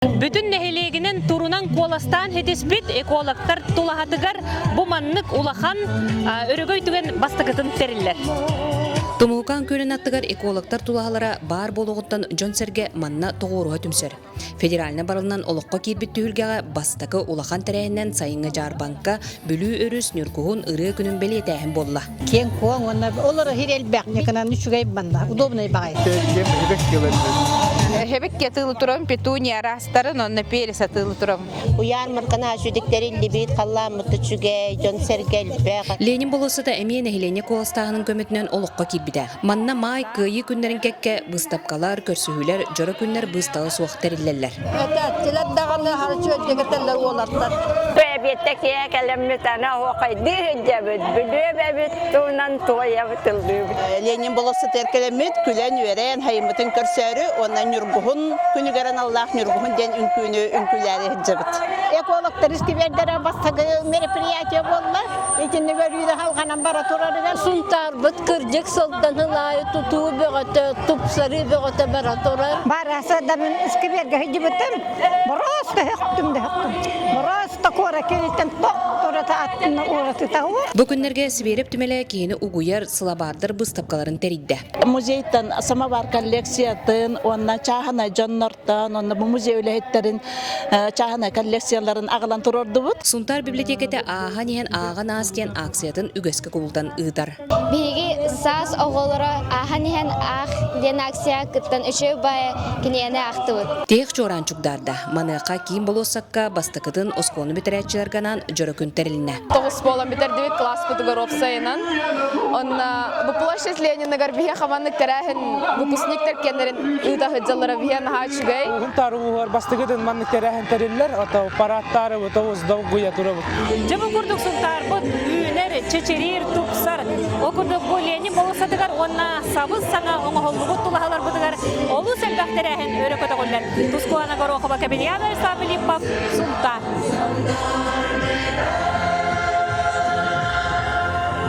Бүтүн нэһилиэгинэн турунан куоластаан ситиспит экологтар тулаһатыгар бу маннык улахан өрөгөй түгэн бастакытын тэриллэр. Тумулукаан күөлүн аттыгар экологтар тулаһалара баар буолуоҕуттан дьон-сэргэ манна тоҕуоруһа түмсэр. Федеральнай барылынан олоххо киирбит түһүлгэҕэ бастакы улахан тэрээһинэн сайыҥҥы дьаарбаҥка Бүлүү өрүс Ньургуһун ырыа күнүн бэлиэтээһин буолла. Киэҥ-куоҥ уонна олоро иһир элбэх ньыкынан үчүгэй манна удобный баҕайы. Хэбикке атыылы турам, петуния араастарын, онно перец атыылы турам. Уйаар маркана сүдүктэр иллибит, халлааммыт үчүгэй, дьон сэргэ элбэх. Ленин болуоссата эмиэ нэһилиэнньэ куоластааһынын көмөтүнэн олоххо киирбитэ. Манна маай Кыайыы күннэрин кэккэ быыстапкалар, көрсүһүүлэр, дьоро күннэр быыстала суох тэриллэллэр. Этээччилэр даҕаны харчы өлдьөгөтөллөр уолаттар. Бэбиэтэ киэ кэлэммит аны оһуохайдыы сылдьабыт, бүлүөбэбит туунан туойабыт ыллыыбыт. Ленин болуоссатыгар кэлэммит күлэн-үөрэн хайыммытын көрсөөрү уонна Ньургуһун күнүгэр аналлаах Ньургуһун диэн үҥкүүнү үҥкүүлээри сылдьабыт. Экологтар искибиэрдэрэ бастакы мероприятие буолла. Итинник өрүү халҕанан бара турарыгар. Сунтаарбыт кырдьык сылтан сыл аайы тутуу бөҕөтө, тупсарыы бөҕөтө бара турар. Бараса да мин искибиэргэ сылдьыбытым. Просто höktüm да höktüm. Просто куора кириттен ток турата аттына уратыта Бу күннэргэ Сибиэрэп түмэлэ киһини угуйар сылабаардар быыстапкаларын тэрийдэ. Музейтан самовар коллекциятын уонна чааһынай дьоннортон уонна бу музей үлэһиттэрин чааһынай коллекцияларын аҕалан туруордубут. Сунтаар библиотеката ааһан иһэн ааҕан аас диэн акциятын үгэскэ кубулутан ыытар. Биһиги саас оҕолоро ааһан иһэн аах диэн акция кыттан үчүгэй баайа кинигэни аахтыбыт. Тех чуораан чугдаарда. Маныаха киин болуоссакка бастакытын оскуоланы бүтэрээччилэргэ анаан дьоро күн тэрилиннэ. Тоҕус буолан бүтэрдибит класспытыгар уопсайынан. Онно бу площадь Лениныгар биһиэхэ маннык тэрээһин выпускниктар кэннэрин ыыта сылдьаллара биһиэ наһаа үчүгэй. Уһун ууһугар бастакытын маннык тэрээһин тэриллэр, ото парадтаары тоҕус долгуйа турабыт. Дьэ бу курдук Сунтаарбыт үүнэр, чэчириир, тупсар. Ол курдук бу Ленин болуоссатыгар уонна сабыс саҥа оҥоһуллубут тулаһаларбытыгар олус элбэх тэрээһин өрө көтөҕүллэр. Тускулана Горохова, Кабельяна Ислам Филиппов, Сунтаар.